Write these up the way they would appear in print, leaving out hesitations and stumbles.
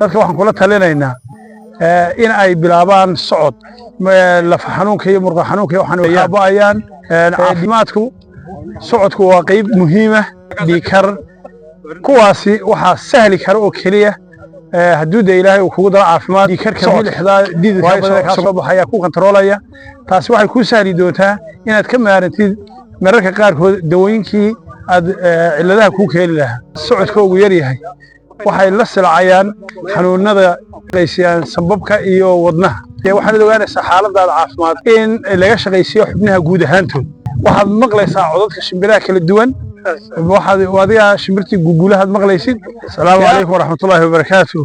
Dadka waxaan kula talinaynaa in ay bilaabaan socod. Lafa xanuunka iyo murqa xanuunka iyo waxaan way ba'ayaan. Caafimaadku, socodku waa qayb muhiima. Dhiigkar, kuwaasi waxaa sahli kara oo keliya hadduu de Ilaahay uu kugu daro caafimaad. Dhiigkarka, milixda, dhididka badan kaa soo baxaya ku kantaroolaya. Taasi waxay kuu sahli doontaa inaad ka maarantid mararka qaarkood dawooyinkii aad cilladaha kuu keeni lahaa. Socodkoogu yar yahay waxay la silcayaan xanuunada qaysiyaan sambabka iyo wadnaha. Waxaad ogaanaysaa xaaladaada caafimaad in laga shaqaysiiyo xubnaha guud ahaantood. Waxaad maqlaysaa codadka shimbiraha kala duwan. Waxaad adiga shimbirtii gugulahaad maqlaysid. Asalaamu calaykum waraxmatullaahi wabarakaatu.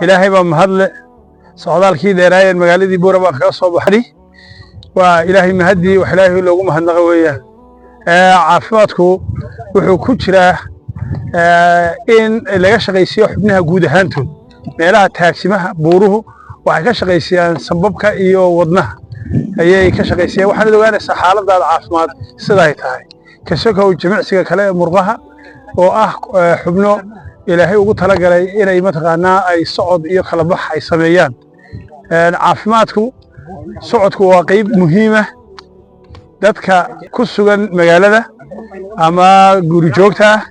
Ilaahay baa mahadle. Socdaalkii dheeraayeen magaaladii Buura baan kaga soo baxnay. Waa Ilaahay mahaddii, wax Ilaahay loogu mahadnaqa weeyaan. Caafimaadku wuxuu ku jiraa in laga shaqaysiiyo xubnaha guud ahaantood. Meelaha taagsimaha buuruhu waxay ka shaqaysiyaan sambabka iyo wadnaha ayay ka shaqaysiyaan. Waxaanad ogaanaysaa xaaladaada caafimaad siday tahay, kasokow jimicsiga kale ee murqaha oo ah xubno Ilaahay ugu talagalay inay mataqaanaa ay socod iyo kala bax ay sameeyaan. Caafimaadku, socodku waa qayb muhiima. Dadka ku sugan magaalada ama guri joogta ah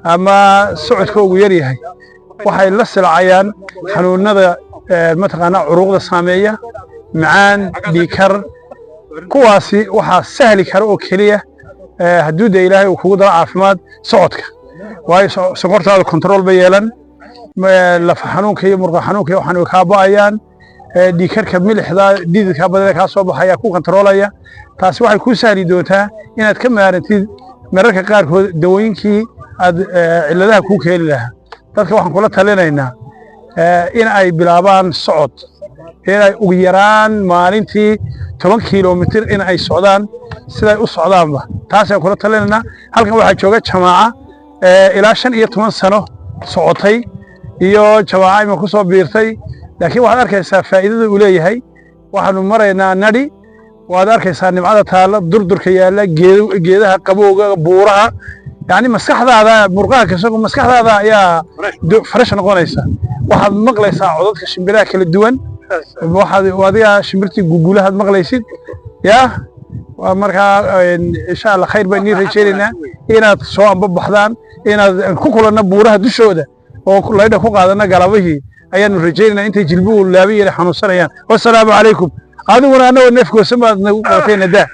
ama socodkoogu yar yahay waxay la silcayaan xanuunada mataqaanaa curuqda saameeya, macaan, dhiigkar. Kuwaasi waxaa sahli kara oo keliya hadduu de Ilaahay uu kugu daro caafimaad socodka. Waayo, sokortaada control bay yeelan, lafa xanuunka iyo murqa xanuunka iyo waxaan way kaa ba'ayaan. Dhiigkarka, milixda, dhididka badan kaa soo baxaya ku kantaroolaya. Taasi waxay kuu sahli doontaa inaad ka maarantid mararka qaarkood dawooyinkii aad cilladaha kuu keeni lahaa. Dadka waxaan kula talinaynaa in ay bilaabaan socod, inay ugu yaraan maalintii 10 kilomitir in ay socdaan, siday u socdaanba. Taasaan kula talinaynaa. Halkan waxaa jooga jamaaca ilaa 15 sano socotay iyo jamaaca ima ku soo biirtay, laakiin waxaad arkaysaa faa'iidada uu leeyahay. Waxaanu maraynaa Nadhi. Waad arkaysaa nimcada taalla, durdurka yaalla, geedaha qabowga, buuraha. Yani maskaxdaada, murqaha kasago, maskaxdaada ayaa fresh noqonaysa. Waxaad maqlaysaa codadka shimbiraha kala duwan. Waxaad adiga shimbirtii gugulahaad maqlaysid. Ya waa markaa, insha Allah, khayr baan idiin rajaynaynaa inaad soo ambabaxdaan, inaad ku kulanno buuraha dushooda oo laydha ku qaadana galabihii ayaanu rajaynaynaa, intay jilbuhu laaban yara xanuunsanayaan. Wasalaamu calaykum. Adiguna annagoo neefgoosan baad nagu qabatay nadaa.